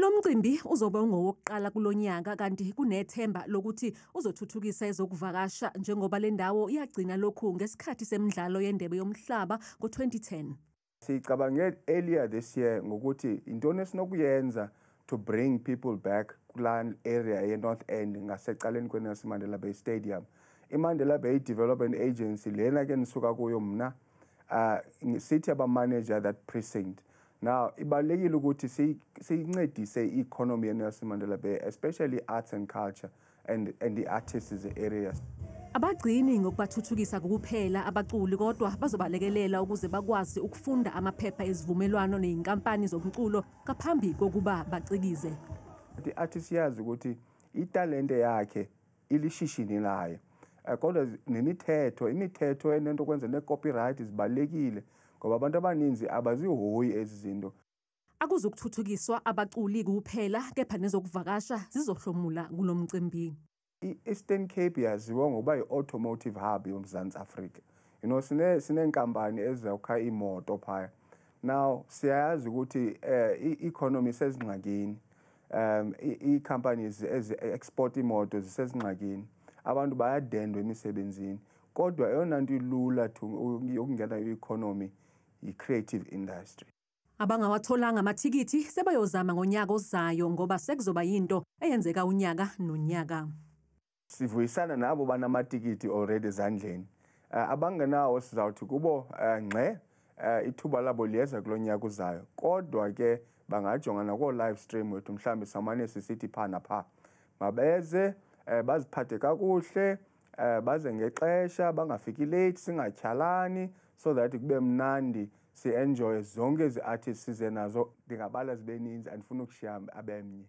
Lo mcimbi uzobe ungowokuqala kulo nyaka, kanti kunethemba lokuthi uzothuthukisa ezokuvakasha njengoba le ndawo yagcina lokhu ngesikhathi semidlalo yeNdebe yoMhlaba ngo-2010. Sicabange earlier this year ngokuthi intoni esinokuyenza to bring people back kulaa area ye-North End ngasecaleni kwe-Nelson Mandela Bay Stadium. IMandela Bay Development Agency lena ke ndisuka kuyo mna, sithi aba-manager that precinct. Now ibalulekile ukuthi siyincedise i-economy ye-Nelson Mandela Bay, especially arts and culture and the artists areas. Abagcini ngokubathuthukisa kuphela abaculi, kodwa bazobalekelela ukuze bakwazi ukufunda amaphepha ezivumelwano nezinkampani zomculo ngaphambi kokuba bacikize. I-artist yazi ukuthi italente yakhe ilishishini layo. Kodwa nemithetho, imithetho enento kwenza ne-copyright zibalulekile ngoba abantu abaninzi abazihoyi ezi zinto. Akuzukuthuthukiswa abaculi kuphela, kepha nezokuvakasha zizohlomula kulo mcimbi. I-Eastern Cape yaziwa ngokuba yi-automotive hub yoMzantsi Afrika. Sineenkampani ezakha iimoto phaya. Now siyayazi ukuthi i-economy isezingxakini. Ii-companies ezi-export iimoto zisezingxakini. Abantu bayadendwa emisebenzini. Kodwa eyona nto ilula yokungena kwi-economy yi-creative industry. Abangawatholanga amathikithi sebayozama ngonyaka ozayo ngoba sekuzoba yinto eyenzeka unyaka nonyaka. Sivuyisana nabo banamatikiti already ezandleni. Abangenawo sizawuthi kubo ngxe, ithuba labo liyeza kulo nyaka uzayo. Kodwa ke bangajonga nakoo-live stream wethu, mhlawumbi samane sisithi pha napha. Mabeze, baziphathe kakuhle, baze ngexesha, bangafiki late, singatyhalani, so that kube mnandi, si-enjoye zonke ezi artists size nazo. Ndingabala zibe ninzi, andifuni ukushiya abemnye.